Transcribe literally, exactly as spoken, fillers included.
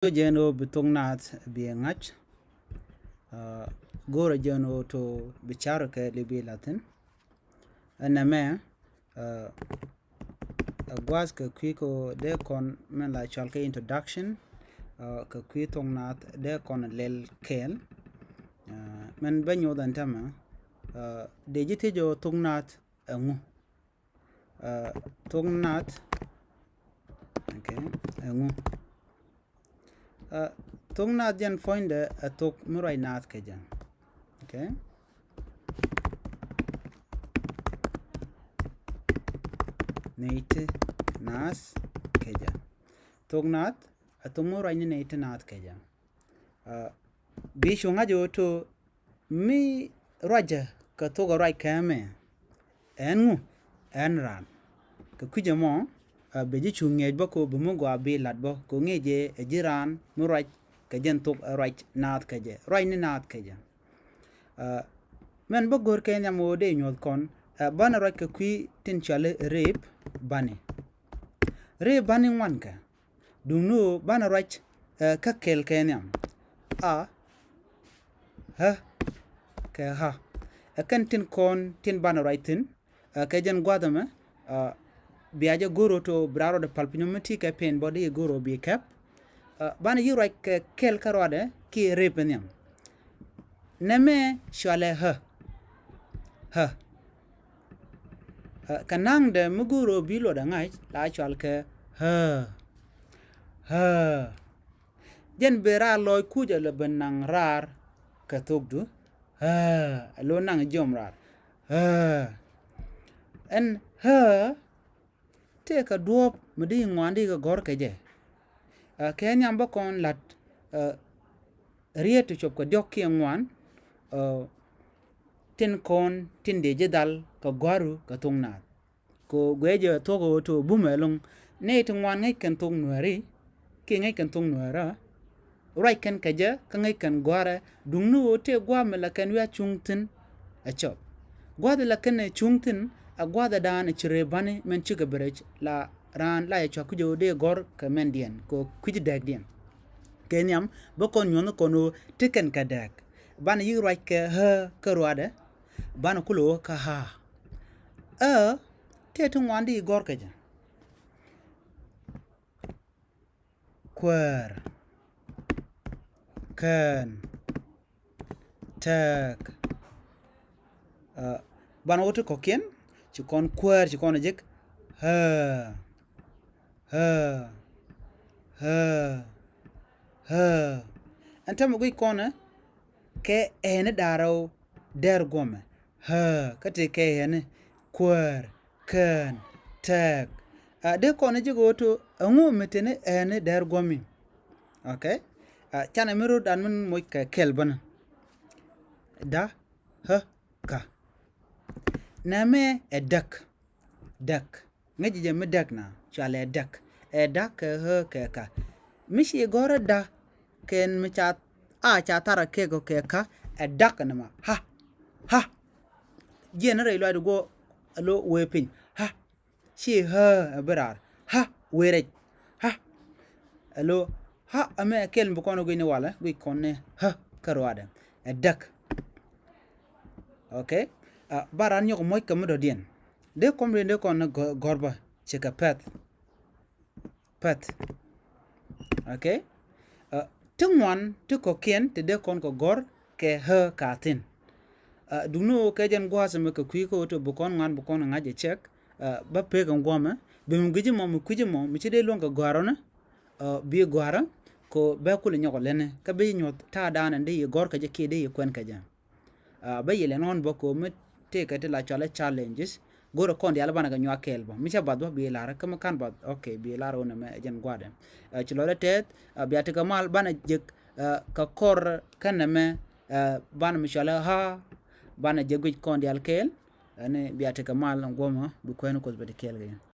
Jɛn ɣöö bi thok naath bi ŋa̱c. Aa, go̱o̱rä jɛn ɣöö to bi car kɛ li bi la̱thi̱n. Ɛn nɛmɛ, aa, ɛ gua̱a̱th kɛ kui̱ kɛ ɣöö dee kɔn min la cɔal kɛ introduction, aa, kɛ kui̱ thok naath dee kɔn lɛl kɛɛl. Aa, min bä nyoth ɛn täämɛ, aa, dee ji̱ thiec ɣöö thok naath ɛŋu. Aa, thok naath, okay, ɛŋu. Aa, thok naath jɛn puɔ̱nydɛ ɛ thok mi ruac naath kɛ jɛ. Okay. Nɛy ti naath kɛ jɛ. Thok naath ɛ thok mi ruac ni nɛy ti naath kɛ jɛ. Aa, bi cu ŋa̱c ɣöö to mi ruacä kɛ thok ɛ ruac kɛ mɛ. Ɛn ŋu? Ɛn raan. Kɛ kui̱cä mɔ, aa, bɛ ji̱ cu ŋiɛc bä ko bi mi gɔaa bi lat bä ko ŋi̱i̱c jɛ ɛ ji̱ raan mi ruac kɛ jɛn thok ɛ ruac naath kɛ jɛ. Ruac ni naath kɛ jɛ. Aa, mɛn bä go̱r kɛ nhiam ɣöö dee nyuɔ̱th kɔn, aa, banɛ ruac kɛ kui̱ tin cɔali rep bani. Rep bani ŋuan kɛ. Duŋni ɣöö banɛ ruac, aa, kä kɛl kɛ nhiam. A, ɣä, kɛ ɣa̱. Ɛ kɛn tin kɔn tin banɛ ruac thi̱n, aa, kɛ jɛn gua̱a̱th ɛmɛ, aa, bia jɛ go̱r ɣöö to bi raar rɔɔdɛ pal piny mi ti kɛ pɛn bä di go̱r ɣöö bi kɛp. Aa, banɛ yi̱ ruac kɛ kɛl kä ruaadɛ kiɛ rep nhiam. Nɛmɛ cɔalɛ ɣä. Ɣä. Aa, kɛ naŋdɛ mi go̱o̱r ɣöö bi luɔtdɛ ŋa̱c la cɔal kɛ ɣä. Ɣä. Jɛn ben raar lɔc kucä lɛ ben naŋ raar kɛ thokdu. Ɣä. Ɛ lo̱ naŋ jiɔm raar. Ɣä. Ɛn ɣä tëëkɛ duɔ̱ɔ̱p mi di ŋuan di kɛ gɔ̱r kɛ jɛ. Aa, kɛ nhiam bä kɔn la̱t, aa, riet ti cop kɛ diɔ̱k kiɛ ŋuan, aa, tin kɔn tin dee ji̱ dhal kɛ gɔ̱a̱ru kɛ thok naath. Ko guɛ jɛ thok ɣöö to bumɛ ɛlɔ̱ŋ. Nɛy ti ŋuan ŋäc kɛn thok nuääri kiɛ ŋäc kɛn thok nuäärä. Ruac kɛn kɛ jɛ kä ŋäc kɛn gɔ̱a̱rɛ. Duŋni ɣöö tëë gua̱a̱ mi la kɛn wi̱i̱ a cuŋ thi̱n ɛ cɔp. Gua̱a̱th la kɛn ɛ cuŋ thi̱n ɛ gua̱a̱th ɛ daan ɛ ci rep bani mɛn cikɛ bi rɛc la raan la yɛ cua kui̱c ɣöö dee gɔ̱r kɛ mɛndiɛn kɛ kui̱c dɛɛkdiɛn. Kɛ nhiam bä kɔn nyuɔ̱nh kɔn ɣöö ti kɛn kɛ dɛɛk. Banɛ yi̱k ruac kɛ ɣä kä ruaadɛ. Banɛ kulɛ ɣöö kä ɣa̱. Ɣä tëë ti ŋuan di gɔ̱r kɛ jɛ. Kuäär. Kään. Tɛɛk. Aa, banɛ wä ti kɔ̱kiɛn ci kɔn kuäär ci kɔn a jek. Ɣä. Ɣä. Ɣä. Ɣä. Ɛn täämɛ guic kɔn ɛ kɛ ɛn i̱ da̱rɛ wä dɛr guɔmɛ. Ɣä. Kä tëë kɛ ɛn i̱ kuäär. Kään. Tɛɛk. Aa, dee kɔn i̱ ji̱ go̱o̱r to ɛŋu mi teni ɛn i̱ dɛr guɔ̱mi. Okay. Aa, canɛ mi rot an min moc kɛ kɛl bänä. Da. Ɣä. Ka. Nɛmɛ ɛ däk. Däk. Ŋäc jɛ mi däk na cualɛ däk. Ɛ da kɛ ɣä kɛ ka. Mi ci gɔ̱rä da kɛn mi ca a ca tharä kɛ kɛ ka ɛ däk nɛ ma. Ha. Ha. Jiɛn rɛy luac di guɔ alo wee piny. Ha. Ci ɣä ɛ bi raar. Ha. Wee rɛc. Ha. Alo. Ha. Ɛmɛ ɛ kɛl mi bi kɔn ɛ guic ni walɛ guic kɔn ni ɣä kä ruaadɛ. Ɛ däk. Okay. Aa, ba raan nyɔk moc kɛ mi dɔ̱diɛn. Dee kɔm riɛn dee kɔn ni gɔ̱-, gɔ̱r bä ci kɛ pɛth. Pɛth. Okay. Aa, ti ŋuan ti kɔ̱kiɛn ti dee kɔn kɛ gɔ̱r kɛ ɣä ka thi̱n. Aa, duŋni ɣöö kɛ jɛn gua̱a̱th ɛmɛ kɛ kui̱ kä ɣöö ti bi kɔn ŋuan bi kɔn ŋa̱c ɛ cɛk. Aa, bä pek ɛn gua̱a̱mɛ bi mi gui̱c ɛmɔ mi kui̱c ɛmɔ mi ci dee luäŋ kɛ gɔ̱a̱r ɔnɛ. Aa, bi gɔ̱a̱rä kɛ ɣöö bɛ kulɛ nyɔk ɛ lɛnɛ kä bi nyuɔ̱th ta̱a̱ daanɛ dee yɛ gɔ̱r kɛ jɛ kiɛ dee yɛ kuɛn kɛ jɛ. Aa, bä yɛlɛ nɔn bä ko̱o̱m mi tëëkɛ ti la cɔalɛ challenges. Go̱rɛ kɔn diaal banɛ kɛ nyuak kɛɛl bä mi cä bath bä bi lar kä mi ka̱n bath. Okay, bi lar wun ɛmɛ ɛ jɛn gua̱dɛ. Aa, ci lɔcdä tɛth, aa, bia tekɛ mal banɛ jek, aa, kɛ kɔr kɛn ɛmɛ, aa, banɛ mi cɔalɛ ɣä banɛ jek guic kɔn diaal kɛɛl. Ɛn bia tekɛ mal guɔmä bi kuɛn Kuoth bɛ ti kɛɛl kɛ.